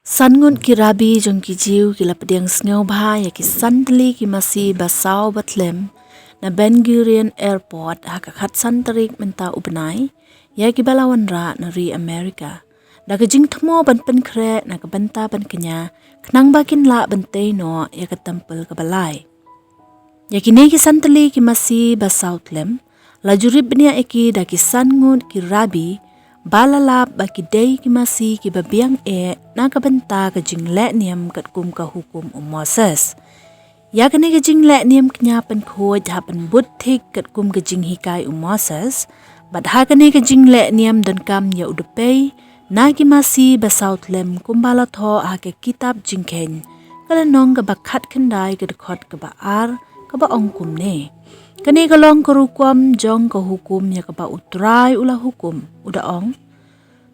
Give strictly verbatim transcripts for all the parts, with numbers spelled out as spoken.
San ngut ki rabbi jong ki Jiw ki la pdiang sngewbha ïa ki san tylli ki masi ba saw ba thlem na Ben Gurion Airport ha ka khatsan tarik mynta u bnai, ïa ki ba la wanrah na ri Amerika, da ka jingthmu ban pynkhreh na ka bynta ban kñia, khnang ba kin lah ban tei noh ïa ka templ kaba lai. Ïa kine ki san tylli ki masi ba saw thlem la jurip bniah ïa ki da ki san ngut ki rabbi, ba la lap ba ki dei ki masi kiba biang eh na ka bynta ka jingleh niam katkum ka hukum u Moses. Ïa kane ka jingleh niam kñia pynkhuid ha pynbud thik katkum ka jinghikai u Moses, bad ha kane ka jingleh niam donkam ïa u dpei na ki masi ba saw thlem kumba la thoh ha ka kitab Jingkheiñ, ka lynnong kaba khatkhyndai, ka dkhot kaba ar, kaba ong kumne: Kane ka long ka rukom jong ka hukum ïa kaba U Trai u la hukum, u da ong: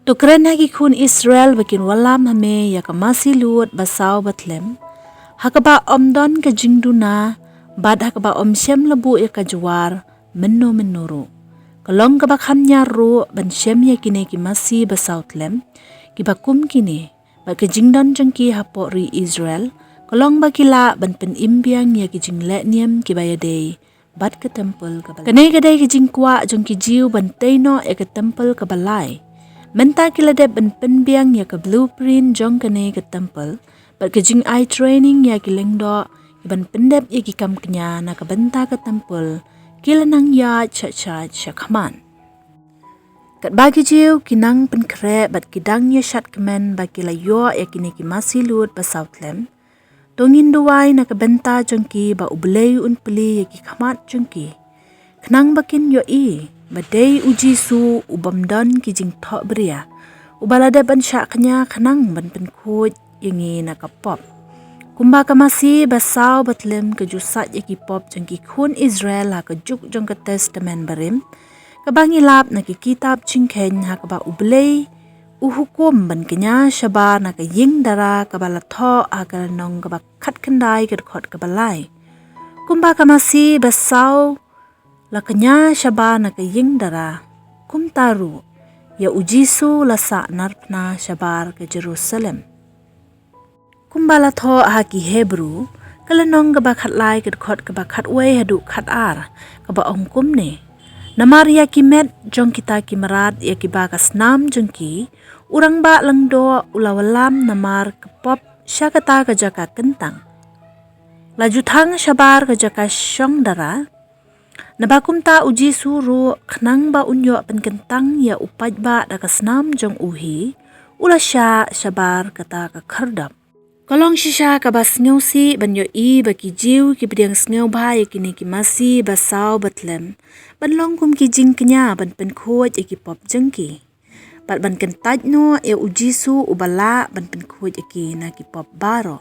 To kren ha ki khun Israel ba kin wallam ha me ïa ka masi lud ba saw ba thlem, ha kaba ym don ka jingduna, bad ha kaba ym shem la buh ïa ka jwar mynno mynno ruh. Ka long kaba kham ñiar ruh ban shem ïa kine ki masi ba saw thlem kiba kum kine, bad ka jingdon jong ki hapoh ri Israel ka long ba ki lah ban pynim biang ïa ki jingleh niam kiba ïadei bad ka templ kaba lai. Kane ka dei ka jingkwah jong ki Jiw ban tei noh ïa ka templ kaba lai. Mynta ki la dep ban pynbiang ïa ka blueprint jong kane ka templ, bad ka jingai training ïa ki lyngdoh kiban pyndep ïa ki kam kñia na ka bynta ka templ ki la nang ïaid sha sha sha khmat. Katba ki Jiw ki nang pynkhreh bad ki dang ïa shad kmen ba ki la ïoh ïa kine ki masi lud ba saw thlem, to ngin duwai na ka bynta jong ki ba U Blei un plie ïa ki khmat jong ki, khnang ba kin ïohi ba dei U Jisu u bym don ki jingthohbria, uba la dep ban shah kñia khnang ban pynkhuid ïa ngi na ka pop. Kumba ka masi ba saw ba thlem ka ju sait ïa ki pop jong ki khun Israel ha ka juk jong ka Testament Barim, kaba ngi lap na ki kitab Jingkheiñ, ha kaba U Blei u hukum ban kñia shabar na ka ïing dara, kaba la thoh ha ka lynnong kaba khatkhyndai, ka dkhot kaba lai. Kumba ka masi ba saw la kñia shabar na ka ïing dara, kumta ruh ïa U Jisu la sah narphna shabar ka Jerusalem. Kumba la thoh ha ki Hebru, ka lynnong kaba khatlai, ka dkhot kaba khatwei haduh khatar, kaba ong kumne: Namar ïa ki met jong kita ki mrad ïa kiba ka snam jong ki, u rangbah lyngdoh u la wallam namar ka pop sha kata ka jaka kyntang. La ju thang shabar ka jaka shong dara, naba kumta U Jisu ruh, khnang ba un ïoh pynkyntang ïa u paidbah da ka snam jong u hi, u la shah shabar kata ka khyrdop. Ka long shisha kaba sngewsih ban ïohi ba ki Jiw ki pdiang sngewbha ïa kine ki masi ba saw ba thlem ban long kum ki jingkñia ban pynkhuid ïa ki pop jong ki, bad ban kyntait noh ïa U Jisu uba lah ban pynkhuid ïa ki na ki pop baroh.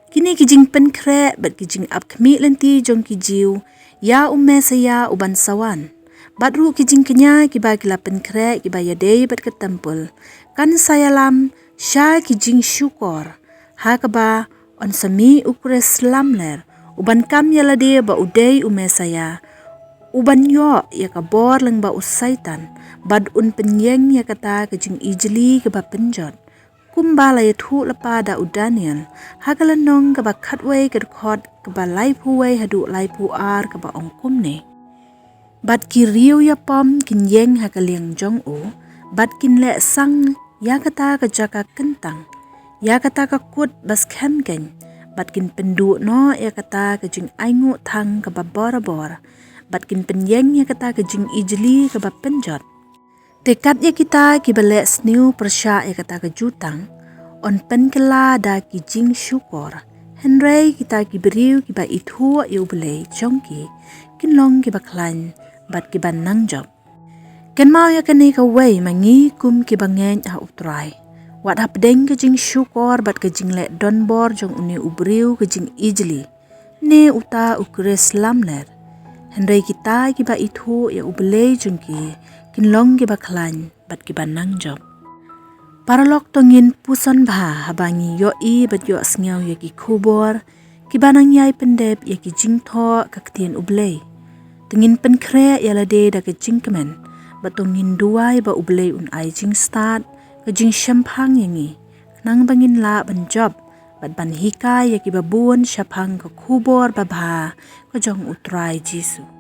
Kine ki jingpynkhreh bad ki jingap khmih lynti jong ki Jiw ïa u Messaïah uban sa wan, bad ruh ki jingkñia kiba ki la pynkhreh kiba ïadei bad ka templ, kan sa ïalam sha ki jingshukor, ha kaba yn sa mih u Khrist lamler, uban kam ïa lade ba u dei u Messaïah, uban ïoh ïa ka bor lyngba u Soitan, bad un pynïeng ïa kata ka jingijli kaba pynjot, kumba la ïathuh lypa da u Daniel ha ka lynnong kaba khatwei, ka dkhot kaba laiphew wei haduh laiphew ar, kaba ong kumne: Bad ki riew ïapom kin ïeng ha ka liang jong u, bad kin leh sang ïa kata ka jaka kyntang, ïa kata ka kut ba skhem keiñ, bad kin pynduh noh ïa kata ka jingainguh thang kaba borabor, bad kin pynïeng ïa kata ka jingijli kaba pynjot. Te kat ïa kita kiba leh sniew pyrshah ïa kata ka jutang, yn pynkylla da ki jingshukor, hynrei kita ki briew kiba ithuh ïa U Blei jong ki, kin long kiba khlaiñ bad kiba nangjop. Kynmaw ïa kane kawei ma ngi kum kiba ngeit ha U Trai: wat hapdeng ka jingshukor bad ka jingleh donbor jong une u briew ka jingijli, ne uta u Khrist lamler, hynrei kita kiba ithuh ïa U Blei jong ki kin long kiba khlaiñ bad kiba nangjop. Paralok, to ngin puson bha haba ngi ïohi bad ïohsngew ïa ki khubor kiba nang ïai pyndep ïa ki jingthoh ka ktien U Blei. To ngin pynkhreh ïa lade da ka jingkmen, bad to ngin duwai ba U Blei un ai jingstad, ka jingshemphang ïa ngi, khnang ba ngin lah ban jop bad ban hikai ïa ki babun shaphang ka khubor babha ka jong U Trai Jisu.